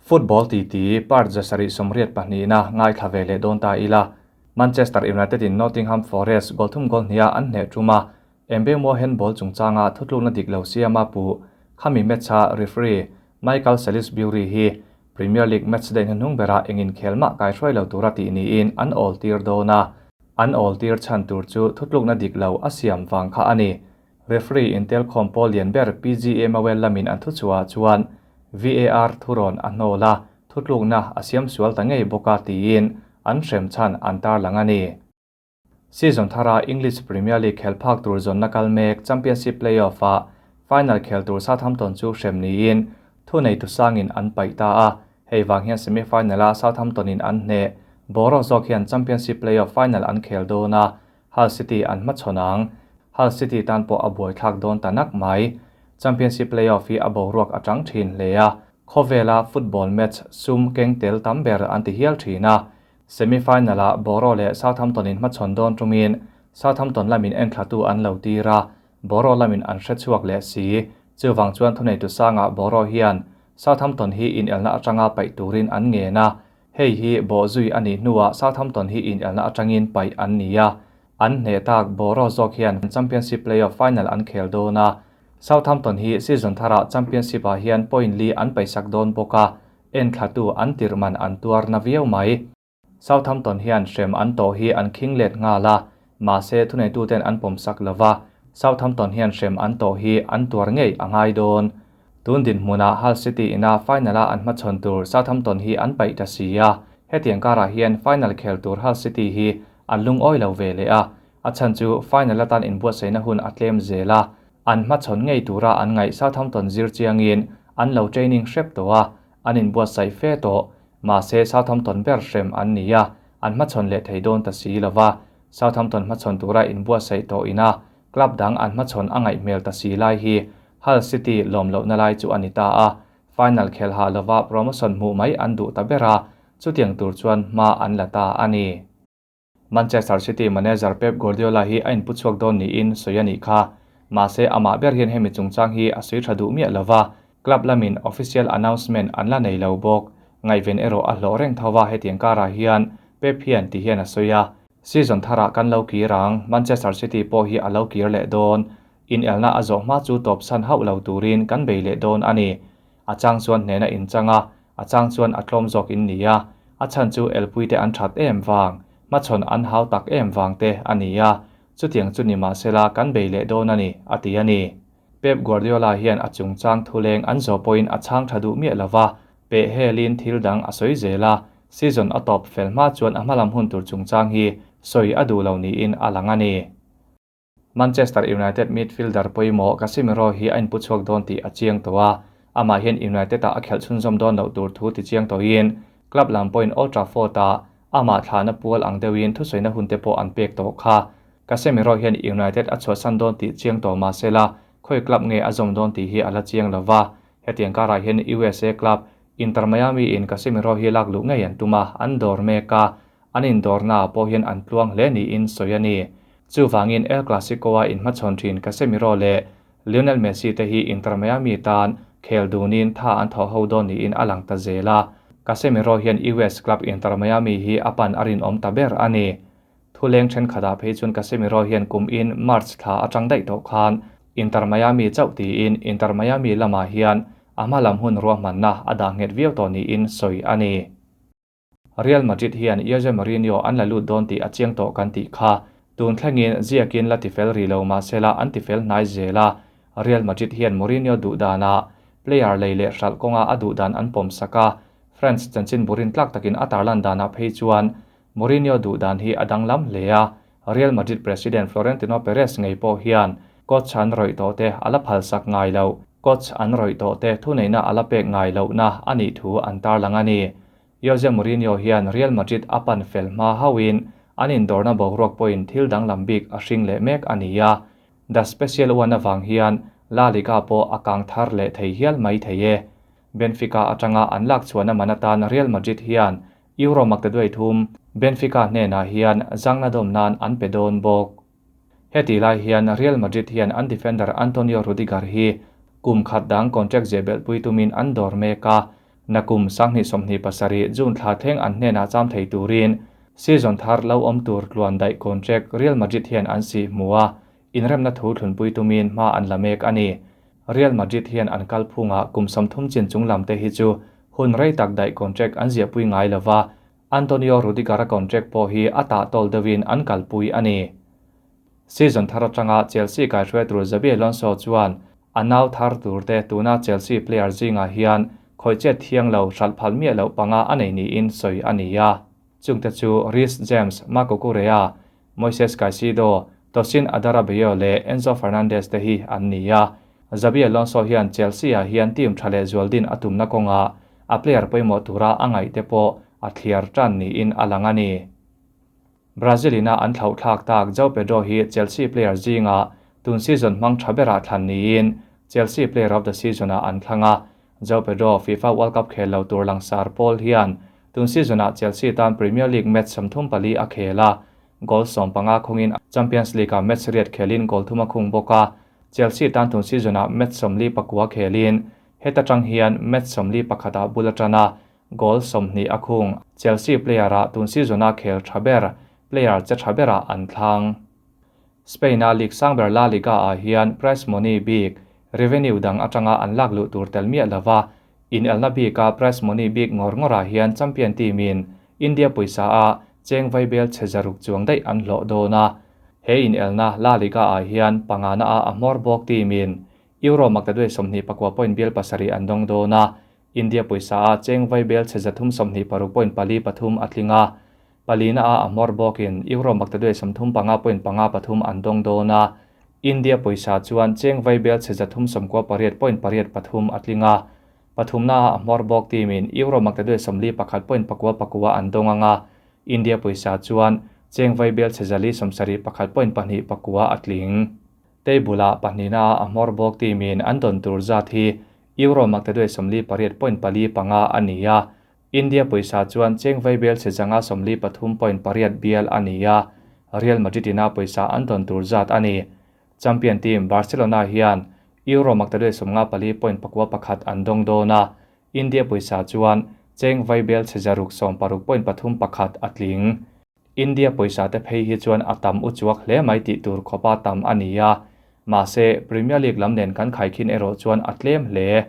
Football titi part 782 na ngaithla ve leh dawn ta ila. Manchester United in Nottingham Forest goal thum goal hnia an hneh thuma Mbeumo handball chungchanga thutlukna dik lo siama pu khami match-a referee Michael Salisbury hi Premier League match day hnuhnung bera engin khelma kai hruai lo tura tih niin an awl tir dawn a. An awl tir chhan tur chu thutlukna dik lo a siam vang kha a ni. Referee intel khawm pawl lian ber PGA Mawel lamin an thuchhuah chuan VAR thuron a hnawla thutlukna a siam sual ta ngei bawka tiin an hrem chhan an tar lang a ni. Season thara English Premier League khel phak tur zawn na kal mek Championship playoff a final khel tur Southampton chu hrem niin thu nei tu sangin an paih ta a. Hei wang hian semi-final a Southampton in an hne Boro zawk hian Championship playoff final an khel dawn a. Hull City an hmachhawn Hull City tan pawh a buai thlak dawn ta nak mai. Championship playoff hi a boruak atang thin hle a. Khawvela football match sum keng tel tam ber an ti hial thin a. Semi-final a Boro leh Southampton in hmachhawn dawn tumin Southampton lamin en thlatu an lo tira Boro lamin an hre chhuak leh si. Chuwang chuan thunei tu sanga Boro hian Southampton hi in elna atanga paih turin an nge na. Hei hi bo zui ani hnuah Southampton hi in elna atangin paih an nia. An hne tak Boro zawk hian Championship playoff final an khel dawn a. Southampton hi season thara Championship ah hian point li an paisak dawn bawka en thlatu an tirman an tuar na viau mai. Southampton hian hrem an to hi an khing let nga la ma se thunei tu ten an pawm sak lova Southampton hian hrem an to hi an tuar ngei angai dawn. Tun din hmuna Hull City ina final a an hmachhawn tur Southampton hi an paih ta si a. Hetiang karah hian final khel tur Hull City hi an lung awi lo ve leh a. A chhan chu final atan inbuatsaihna hun a tlem zel a. An hmachhawn ngei tura an ngaih Southampton zir chiangin an lo training hrep tawh a. An inbuatsaih fe tawh. Mahse Southampton ber hrem an ni a. An hmachhawn leh thei dawn ta si lova. Southampton hmachhawn tura inbuatsaih tawh ina club dang an hmachhawn a ngaih hmel ta si lai hi Hull City lawm lohna lai chu ani ta a. Final khel ha lova promotion hmuh mai an duh ta bera chutiang tur chuan hma an la ta a ni. Manchester City manager Pep Guardiola hi a inpu chhuak dawn niin sawi ani kha. Mahse amah ber hian hemi chungchang hi a sui tha duh miah lova. Club lamin official announcement an la nei lo bawk. Ngaihven erawh a hlawh reng thawa hetiang karah hian Pep hian ti hian a sawi a. Season thara kan lo kir ang Manchester City pawh hi a lo kir leh dawn. In elna a zawh hma chu tawp san hauh lo turin kan bei leh dawn ani. A chang chuan hnena in changa a chang chuan a tlawm zawk in ni a. A chhan chu elpui te an that em wang hmachhawn an hau tak em wang te ani a. Chutiang chu ni mahsela kan bei leh dawn ani a ti ani. Pep Guardiola hian a chungchang thuleng an zo pawhin a chhang tha duh miah lova pe helin thil dang a sawi zel a. Season a tawp fel hma chuan a hmalam hun tur chungchang hi sawi a duh lo niin a lang ani. Manchester United midfielder pawimawh Casemiro hi a inpu chhuak dawn tih a chiang tawh a. Amah hian United a a khelh chhunzawm dawn loh tur thu ti chiang tawhin club lam pawhin Old Trafford a amah thlahna pual ang deuhin thusawina hun te pawh an pek tawh kha. Casemiro hian United a chhuahsan dawn tih chiang tawh mahsela khawi club nge a zawm dawn tih hi a la chiang lova. Hetiang karah hian USA club Inter Miami in Casemiro hi lak luh ngei an tum a, an dawr mek a. An indawrna pawh hian an tluang hle niin sawi a ni. Chuwangin El Clasico a inhmachhawn thin Casemiro leh Lionel Messi te hi Inter Miami tan khel dunin tha an thaw ho dawn niin a lang ta zel a. Casemiro hian US club Inter Miami hi a pan a rinawm ta ber a ni. Thuleng then khata phei chuan Casemiro hian kum in March thla atang daih tawh khan Inter Miami chauh tiin Inter Miami lamah hian a hmalam hun ruahmanna a dah nghet viau tawh niin sawi a ni. Real Madrid hian Jose Mourinho an la lut dawn tih a chiang tawh kan tih kha. Tun thlengin ziakin la tifel ri lo mahsela an tifel hnai zela. Real Madrid hian Mourinho duh dana player lei leh hral kawnga a duh dan an pawm saka. French chanchin burin tlak takin a tarlan dana phei chuan Mourinho duh dan hi a danglam hle a. Real Madrid president Florentino Perez ngei pawh hian coach an rawih tawh te a la phal sak ngai lo. Coach an rawih tawh te thuneihna a la pek ngai lo na ani thu an tarlang ani. Jose Mourinho hian Real Madrid a pan fel hma hauin an indawrna boruak pawhin thil danglam bik a hring leh mek ani a. The Special One awang hian La Liga pawh a kang thar leh thei hial mai thei e. Benfica atanga an lak chuan a man atan Real Madrid hian Euro makte duai thum Benfica hnenah hian zangna dawm nan an pe dawn bawk. Heti lai hian Real Madrid hian an defender Antonio Rudiger hi kum khat dang contract zebel pui tumin an dawr mek a. Nakum 2027 June thla thleng an hnenah cham thei turin season thar lo awm tur tluan daih contract Real Madrid hian an sih hmu a, inremna thu thlunpui tumin hma an la mek a ni. Real Madrid hian an kalphungah kum 30 chin chung lam te hi chu hun rei tak daih contract an ziahpui ngai lova, Antonio Rudiger-a contract pawh hi a tah tawl deuhin an kalpui a ni. Season thar atanga Chelsea kaihruai tur Xabi Alonso chuan a nau thar turte tuna Chelsea player zingah hian khawihchet thiang lo hralh phal miah loh panga a nei niin sawi a ni a. Chungte chu Reece James, Marc Cucurella, Moises Caicedo, Tosin Adarabioyo leh Enzo Fernandez te hi an ni a. Xabi Alonso hian Chelsea-ah hian team tha leh zual din a tumna kawngah a player pawimawh tura a ngaih te pawh a thliar tan niin a lang a ni. Brazil-ina an thlauhthlak tak João Pedro hi Chelsea player zingah tun season hmang tha berah thlan niin Chelsea Player of the Season-ah an thlang a. João Pedro FIFA World Cup khel lo tur langsar pawl hian tun season-ah Chelsea tan Premier League match 34 a khel a, goal 15 khungin Champions League-ah match riat khelin goal thum a khung bawk a. Chelsea tan tun season-ah match 49 khelin heta tang hian match 41 ah bul atana goal 20 a khung. Chelsea player-ah tun season-a khel tha ber player che tha berah an thlang. Spain-a League sangber La Liga-ah hian prize money bik revenue dang atanga an lak luh tur tel miah lova in elna bika prize money bik ngawr ngawrah hian champion team-in India pawisa a cheng vaibel chhe zaruk chuang daih an hlawh dawn a. He in elna La Liga-ah hian pangana a a hmawr bawk team-in Euro maktaduai 29.7 an dawng dawn a. India pawisa a cheng vaibel chhe 326.43 a tling a. Palina a a hmawr bawkin Euro maktaduai 35.53 an dawng dawn a. India pawisa chuan cheng vaibel chhe 398.83 a tling a. Pathumna a a hmawr bawk team-in Euro maktaduai 41.99 an dawng anga. India pawisa chuan cheng vaibel chhe 471.29 a tling. Table-ah pahnihna a hmawr bawk team-in an dawn tur zat hi Euro maktaduai 48.45 a ni a. India pawisa chuan cheng vaibel chhe 153.8 bial a ni a. Real Madrid-ina pawisa an dawn tur zat a ni. Champion team Barcelona hian Euro maktaduai 54.91 an dawng dawn a. India pawisa chuan cheng vaibel chhe 660.31 a tling. India pawisa te phei hi chuan a tam uchuak hle mai tih tur khawpa tam a ni a. Mahse Premier League lam nen kan khaikhin erawh chuan a tlem hle.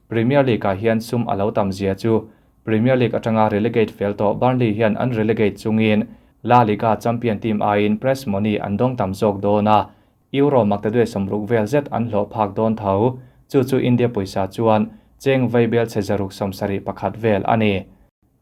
Premier League-ah hian sum a lo tam zia chu Premier League atanga relegate fel tawh Burnley hian an relegate chungin La Liga champion team aiin prize money an dawng tam zawk dawn a. Euro maktaduai 60 vel zet an hlawh phak dawn tho. Chu chu India pawisa chuan cheng vaibel chhe 671 vel a ni.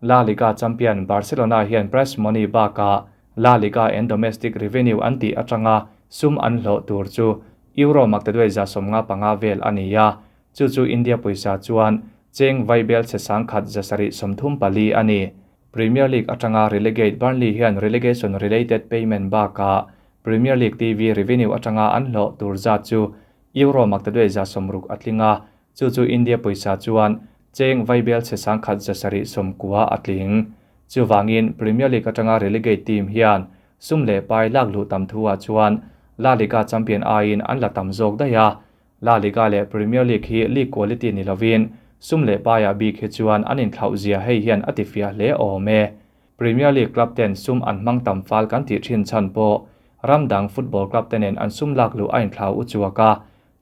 La Liga champion Barcelona hian prize money baka La Liga and domestic revenue an tih atanga sum an hlawh tur chu Euro maktaduai 155 vel a ni a. Chu chu India pawisa chuan cheng vaibel chhe 1,734 a ni. Premier League atanga relegate Burnley hian relegation related payment baka Premier League TV revenue atanga an hlawh tur zat chu Euro maktaduai 160 a tling a. Chu chu India pawisa chuan cheng vaibel chhe 1,790 a tling. Chuwangin Premier League atanga relegate team hian sum leh pai lak luh tam thuah chuan La Liga champion aiin an la tam zawk daih a. La Liga leh Premier League hi league quality ni lovin sum leh paiah bik hi chuan an inthlauh zia hei hian a tifia hle awm e. Premier League club ten sum an hmang tam fal kan tih thin chhan pawh ramdang football club tenen an sum lak luh a inthlau uchuak a.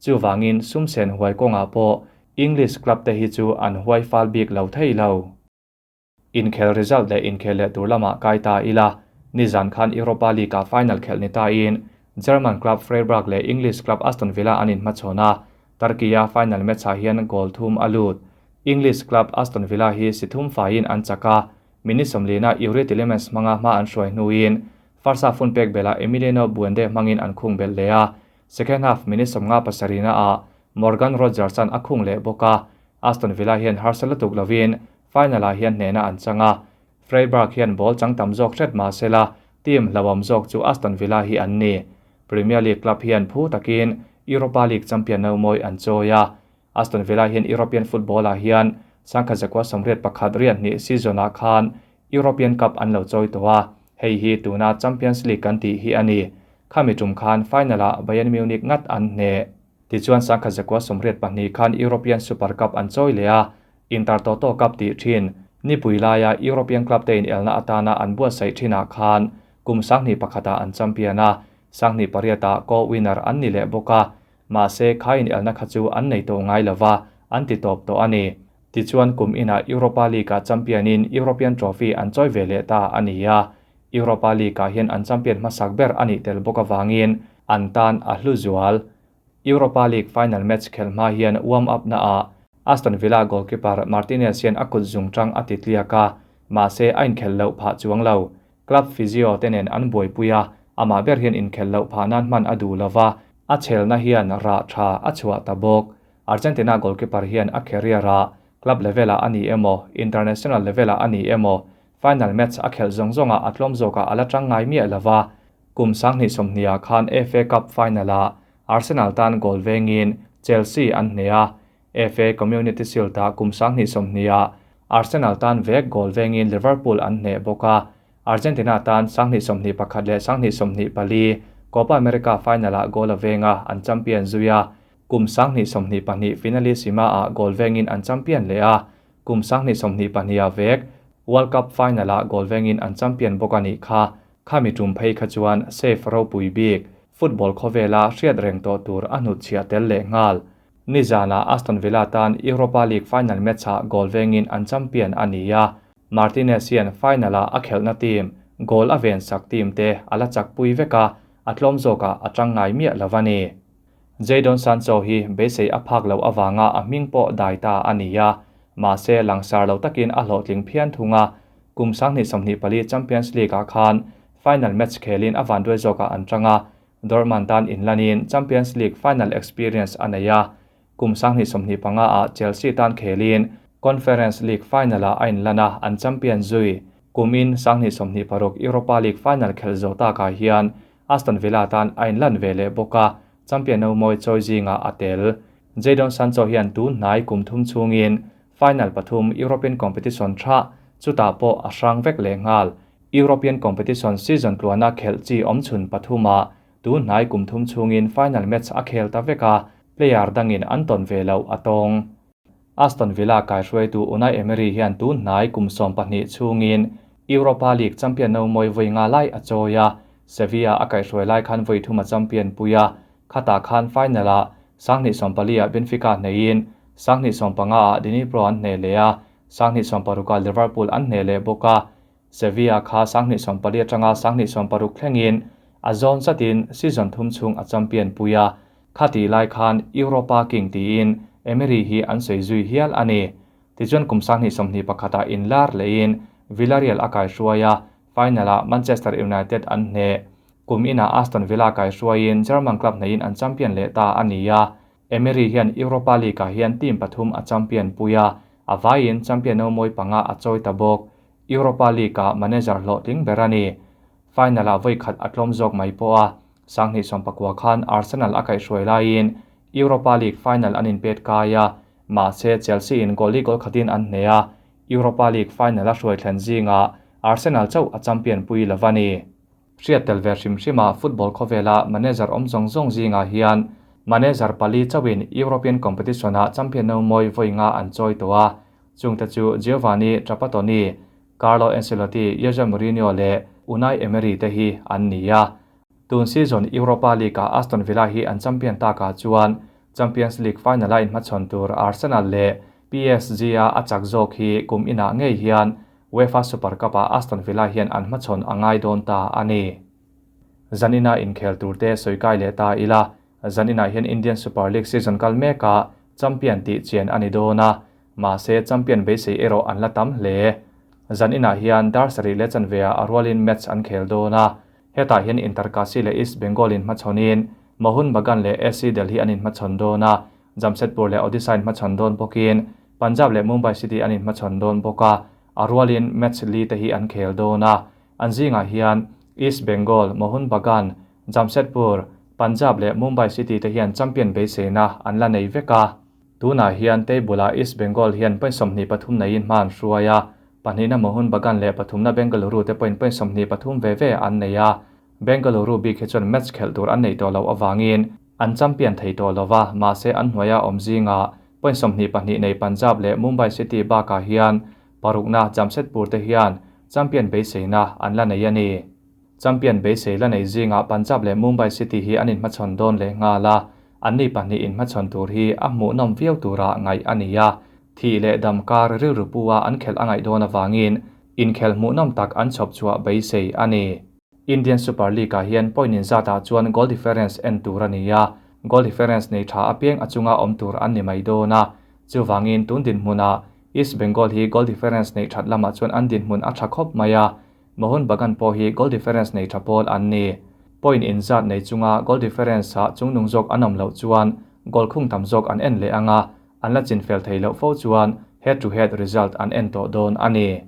Chuwangin sum sen huai kawngah pawh English club te hi chu an huai fal bik lo thei lo. Inkhel result leh inkhel leh tur lamah kai ta ila. Nizan khan Europa League-ah final khelh ni ta in German club Freiburg leh English club Aston Villa an inhmachhawn a. Turkey-a final match-ah hian goal thum a lut. English club Aston Villa hi si thum faiin an chak a. Minute 40 Youri Tielemans hmanga hma an hruai hnuin first half hun pek belah Emiliano Buende hmangin an khung bel le a. Second half minute 57 ah Morgan Rogers an a khung leh bawk a. Aston Villa hian harsat lutuk lovin final-ah hian hnehna an chang a. Freiburg hian ball chang tam zawk hret mahsela team hlauhawm zawk chu Aston Villa hi an ni. Premier League club hian phu takin Europa League champion no mawi an chawi a. Aston Villa hian European football-ah hian 1981 season-ah khan European Cup an lo chawi tawh a. Hei hi tuna Champions League kan tih hi a ni. Khami tum khan final-ah Bayern Munich ngat an hne. Tichuan 1982 khan European Super Cup an chawi leh a. Intertoto Cup tih thin, nipui laia European club te inelna atana an buatsaih thinah khan kum 2001 ah an champion a, 2008 ah co-winner an ni leh bawk a, mahse kha inelna kha chu an nei tawh ngai lova, an ti tawp tawh a ni. Tichuan kum inah Europa League ah champion in European Trophy an chawi ve leh ta a ni a, Europa League ah hian an champion hmasak ber a nih tel bawk avangin an tan a hlu zual. Europa League final match khelh hma hian warm up na ah Aston Villa goalkeeper Martinez hian a kut zungtang a ti tliak a, mahse a inkhelh loh phah chuang lo. Club physio te nen an buaipui a, amah ber hian inkhelh loh phah nan hman a duh lova, a chhelna hian rah tha a chhuah ta bawk. Argentina goalkeeper hian a career ah club level ah a ni emaw, international level ah a ni emaw, final match a khelh zawng zawng ah a tlawm zawk ah a la tang ngai miah lova. Kum 2020 ah khan FA Cup final ah Arsenal tan goal vengin Chelsea an hneh a, FA Community Shield ah kum 2020 ah Arsenal tan vek goal vengin Liverpool an hneh bawk a, Argentina tan 2021 leh 2024 Copa America final ah goal a veng a, an champion zui a. Kum 2022 Finalissima ah goal vengin an champion leh a, kum 2022 ah vek World Cup final ah goal vengin an champion bawk a nih kha. Khami tum phei kha chuan safe ropui bik, football khawvela hriat reng tawh tur a hnutchhiah tel leh nghal. Nizana Aston Villa tan Europa League final match ah goal vengin an champion a ni a, Martinez hian final ah a khelhna team, goal a ven sak team te a la chakpui vek a, a tlawm zawkah a tang ngai miah lo a ni. Jadon Sancho hi beisei a phak loh avanga a hming pawh dai ta a ni a, mahse langsar lo takin a hlawhtling phian thung a, kum 2024 Champions League ah khan final match khelin a vanduai zawkah an tang a, Dortmund tan inlanin Champions League final experience a nei a, kum 2025 ah Chelsea tan khelin Conference League final ah a inlan a, an champion zui. Kumin 2026 Europa League final khelh zawh takah hian Aston Villa tan a inlan ve leh bawk a, champion no mawi chawi zingah a tel. Jadon Sancho hian tun hnai kum thum chungin final pathum European competition tha chutah pawh a hrang vek leh nghal. European competition season tluana khelh chi awm chhun pathuma tun hnai kum thum chungin final match a khel ta vek a, player dangin an tawn ve lo a tawng. Aston Villa kai hruaitu Unai Emery hian tun hnai kum 12 chungin Europa League champion no mawi voi nga lai a chawi a, Sevilla a kai hruai lai khan voi thum a champion puia, khata khan final ah 2024 ah Benfica hneiin 2025 ah Dnipro an hne le a, 2026 Liverpool an hne le bawk a, Sevilla kha 2024 atanga 2026 thlengin a zawn zatin season thum chung a champion puia, khati lai khan Europa King tiin Emery hi an sei zui hial a ni. Tichuan kum 2021 ah inlar lein Villarreal a kai hruaia, final ah Manchester United an hne. Kum inah Aston Villa kai hruaiin German club hneiin an champion leh ta a ni a. Emery hian Europa League ah hian team pathum a champion puia, a vaiin champion no mawi panga a chawi ta bawk. Europa League ah manager hlawhtling ber a ni. Final ah voi khat a tlawm zawk mai pawh a, 2019 khan Arsenal a kai hruai laiin Europa League final an inpet kai a, mahse Chelsea in goal li goal khatin an hne a, Europa League final a hruai thlen zingah Arsenal chauh a champion pui lo a ni. Hriat tel ve hrim hrima football khawvela manager awm zawng zawng zingah hian manager pali chauhin European competition ah champion no mawi voi nga an chawi tawh a, chungte chu Giovanni Trapattoni, Carlo Ancelotti, Jose Mourinho leh Unai Emery te hi an ni a. Tun season Europa League ah Aston Villa hi an champion takah chuan Champions League final a inhmachhawn tur Arsenal leh PSG a a chak zawk hi kum inah ngei hian UEFA Super Cup ah Aston Villa hian an hmachhawn a ngai dawn ta a ni. Zanina inkhel tur te sawikai leh ta ila, zanina hian Indian Super League season kal meka champion tih chian a ni dawn a, mahse champion beisei erawh an la tam hle. Zanina hian dar sarih leh chanve ah a rualin match an khel dawn a, hetah hian Inter Kashi leh East Bengal in hmachhawnin Mohun Bagan leh SC Delhi an inhmachhawn dawn a, Jamshedpur leh Odisha in hmachhawn dawn bawkin Punjab leh Mumbai City an inhmachhawn dawn bawk a, a rualin match li te hi an khel dawn a. An zingah hian East Bengal, Mohun Bagan, Jamshedpur, Punjab leh Mumbai City te hian champion beiseina an la nei vek a. Tunah hian table ah East Bengal hian point 23 neiin hma an hruai a, pahnihna Mohun Bagan leh pathumna Bengaluru te point point 23 ve ve an nei a. Bengaluru bik hi chuan match khelh tur an nei tawh loh awangin an champion thei tawh lova, mahse an hnuaia awm zinga Point 22 nei Punjab leh Mumbai City bakah hian parukna Jamshedpur te hian champion beiseina an la nei a ni. Champion beisei la nei zingah Punjab leh Mumbai City hi an inhmachhawn dawn leh nghal a, anni pahnih inhmachhawn tur hi a hmuhnawm viau tura ngaih a ni a, thih leh dam kar rilru pu-a an khelh a ngaih dawn avangin inkhel hmuhnawm tak an chhawp chhuah beisei a ni. Indian Super League-ah hian point inzatah chuan goal difference en tur a ni a, goal difference nei tha apiang a chunga awm tur an ni mai dawn a, chuvangin tun dinhmunah East Bengal hi goal difference neih that lamah chuan an dinhmun a tha khawp mai a, Mohun Bagan pawh hi goal difference nei tha pawl an ni. Point inzat nei chunga goal difference-ah chungnung zawk an awm loh chuan goal khung tam zawk an en leh ang a, an la chinfel thei loh fo chuan head to head result an en tawh dawn a ni.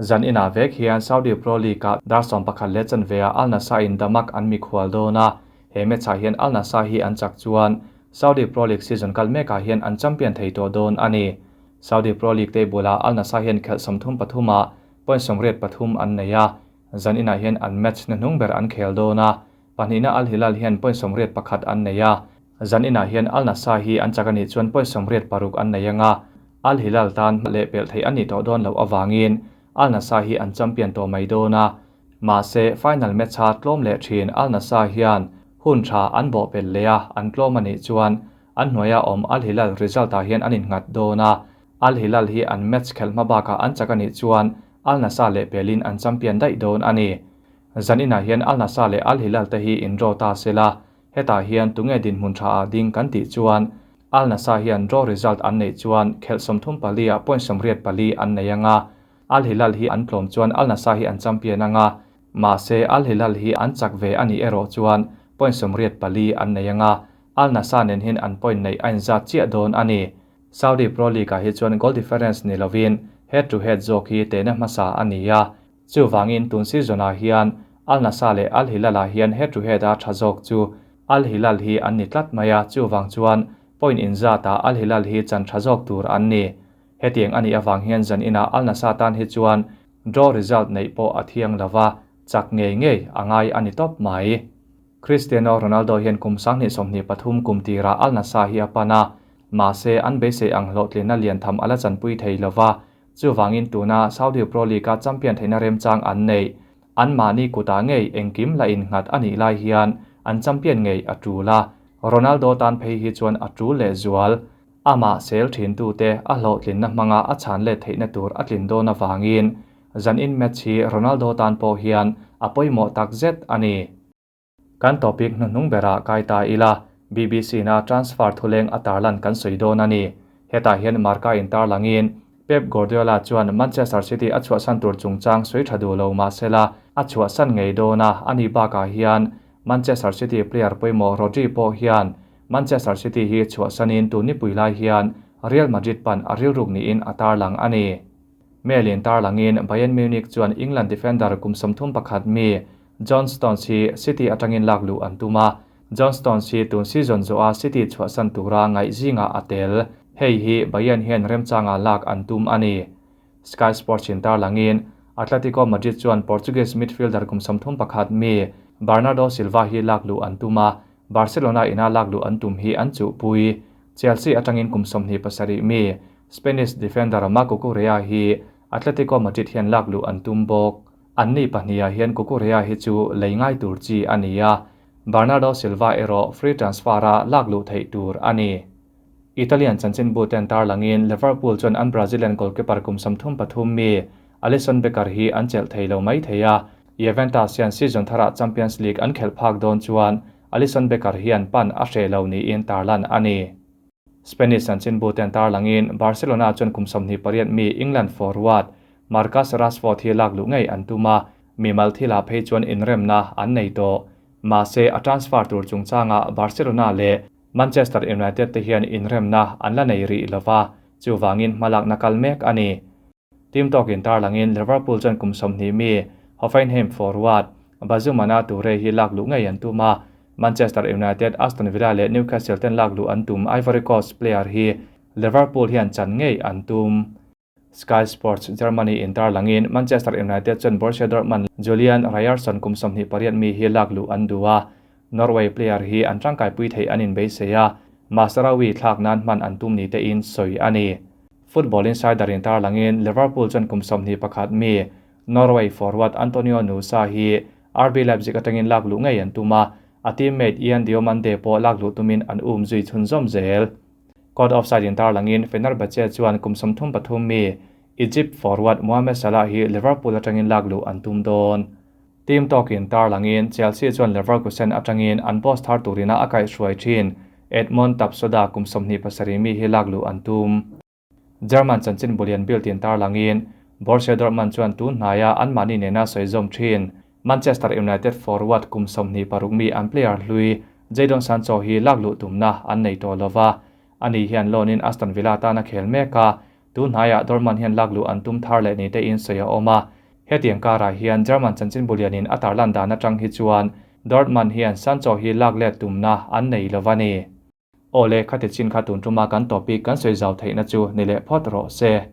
Zan inah vek hian Saudi Pro League-ah dar 11 leh chanve-ah Al Nassr in Damac an mikhual dawn a, he match-ah hian Al Nassr hi an chak chuan Saudi Pro League season kal mekah hian an champion thei tawh dawn a ni. Saudi Pro League table-ah Al Nassr hian khelh 33-ah point 83 an nei a, zan inah hian an match na hnung ber an khel dawn a, pahnihna Al Hilal hian point 81 an nei a, zan inah hian Al Nassr hi an chak a nih chuan point 86 an nei anga, Al Hilal tan leh pelh theih a nih tawh dawn loh avangin Al Nassr hi an champion tawh mai dawn a, mahse final match-a tlawm leh thin Al Nassr hian hun tha an bawh pelh leh a, an tlawm a nih chuan an hnuaia awm Al Hilal result-ah hian an innghat dawn a, Al Hilal hi an match khelh hma bakah an chak a nih chuan Al Nassr leh pelhin an champion daih dawn a ni. Zan inah hian Al Nassr leh Al Hilal te hi in draw ta sela, hetah hian tunge dinhmun tha ah ding kan tih chuan Al Nassr hian draw result an neih chuan khelh 34-ah point 84 an nei anga, Al Hilal hi an tlawm chuan Al Nassr hi an champion anga, mahse Al Hilal hi an chak ve a nih erawh chuan point 84 an nei anga, Al Nassr nen hian an point neih a inzat chiah dawn a ni. Saudi Pro League-ah hi chuan goal difference ni lovin head to head zawk hi tehna hmasa a ni a, chuvangin tun season-ah hian Al Nassr leh Al Hilal-ah hian head to head-a tha zawk chu Al Hilal hi an ni tlat mai a, chuvang chuan point inzatah Al Hilal hi chan tha zawk tur an ni. Hetiang a nih avang hian zan inah Al Nassr tan hi chuan draw result neih pawh a thiang lova, chak ngei ngei a ngai a ni tawp mai. Cristiano Ronaldo hian kum 2023 kum tirah Al Nassr hi a pan a, mahse an beisei ang hlawhtlinna lian tham a la chanpui thei lova, chuvangin tuna Saudi Pro League-a champion theihna remchang an nei. An mahni kutah ngei engkim la innghat a nih lai hian an champion ngei a tul a, Ronaldo tan phei hi chuan a tul leh zual. Amah sel thin tute a hlawhtlinna hmanga a chhan let theihna tur a tlin dawn avangin zan in match hi Ronaldo tan pawh hian a pawimawh tak zet a ni. Kan topic hnuhnung berah kai ta ila, BBC na transfer thuleng a tarlan kan sawi dawn a ni. Hetah hian Marca in tarlangin Pep Guardiola chuan Manchester City a chhuahsan tur chungchang sawi tha duh lo mahsela a chhuahsan ngei dawn a, ani bakah hian Manchester City player pawimawh Rodri pawh hian Manchester City hi chhuahsanin tun nipui lai hian Real Madrid pan a rilruk niin a tarlang a ni. Mail in tarlangin Bayern Munich chuan England defender kum 31 mi John Stones hi City atangin lak luh an tum a, John Stones hi tun season zawha City chhuahsan tura ngaih zingah a tel. Hei hi Bayern hian remchanga lak an tum a ni. Sky Sports in tarlangin Atletico Madrid chuan Portuguese midfielder kum 31 mi Bernardo Silva hi lak luh an tum a, Barcelona ina lak luh an tum hi an chuhpui. Chelsea atangin kum 27 mi Spanish defender Marc Cucurella hi Atletico Madrid hian lak luh an tum bawk. Anni pahniha hian Cucurella hi chu lei ngai tur chi a ni a, Bernardo Silva erawh free transfer-a lak luh theih tur a ni. Italian chanchin buten tarlangin Liverpool chuan an Brazilian goalkeeper kum 33 mi Alisson Becker hi an chelh thei lo mai thei a, Juventus hian season tharah Champions League an khelh phak dawn chuan Alisson Becker hian pan a hre lo niin tarlan a ni. Spanish chanchin buten tarlangin Barcelona chuan kum 28 mi England forward Marcus Rashford hi lak luh ngei an tum a, mi mal thila phei chuan inremna an nei tawh. Mahse a transfer tur chungchanga Barcelona leh Manchester United te hian inremna an la nei rih lova, chuwangin hmalak na kal mek a ni. Team talk-in tarlangin Liverpool chuan kum 20 mi Hoffenheim forward Bazoumana Toure hi lak luh ngei an tum a, Manchester United, Aston Villa leh Newcastle ten lak luh an tum Ivory Coast player hi Liverpool hian chan ngei an tum. Sky Sports Germany in tarlangin Manchester United chuan Borussia Dortmund Julian Ryerson kum 28 mi hi lak luh an duh a, Norway player hi an tangkai pui thei an in beisei a, Mazraoui thlak nan hman an tum ni tein sawi a ni. Football Insider in tarlangin Liverpool chuan kum 21 mi Norway forward Antonio Nusa hi RB Leipzig atangin lak luh ngei an tum a, a teammate Yan Diomande pawh lak luh tumin an um zui chhunzawm zel. Caught Offside in tarlangin Fenerbahce chuan kum 33 mi Egypt forward Mohamed Salah hi Liverpool atangin lak luh an tum dawn. Team Talk in tarlangin Chelsea chuan Leverkusen atangin an boss thar turina a kaihhruai thin Edmond Tapsoba kum 27 mi hi lak luh an tum. German chanchin bulian Bild in tarlangin Borussia Dortmund chuan tun hnaia an mahni nena sawi zawm thin Manchester United forward kum 26 mi an player hlui Jadon Sancho hi lak luh tumna an nei tawh lova. Ani hian loan in Aston Villa tana khel mek a, tun hnaia Dortmund hian lak luh an tum thar leh ni te in sawi a awm a. Hetiang karah hian German chanchin bulian in a tarlan dan atang hi chuan Dortmund hian Sancho hi lak let tumna an nei lova ni. Ole khati chin kha tun tuma kan topic kan sawi zau theihna chu ni leh phawt rawh se.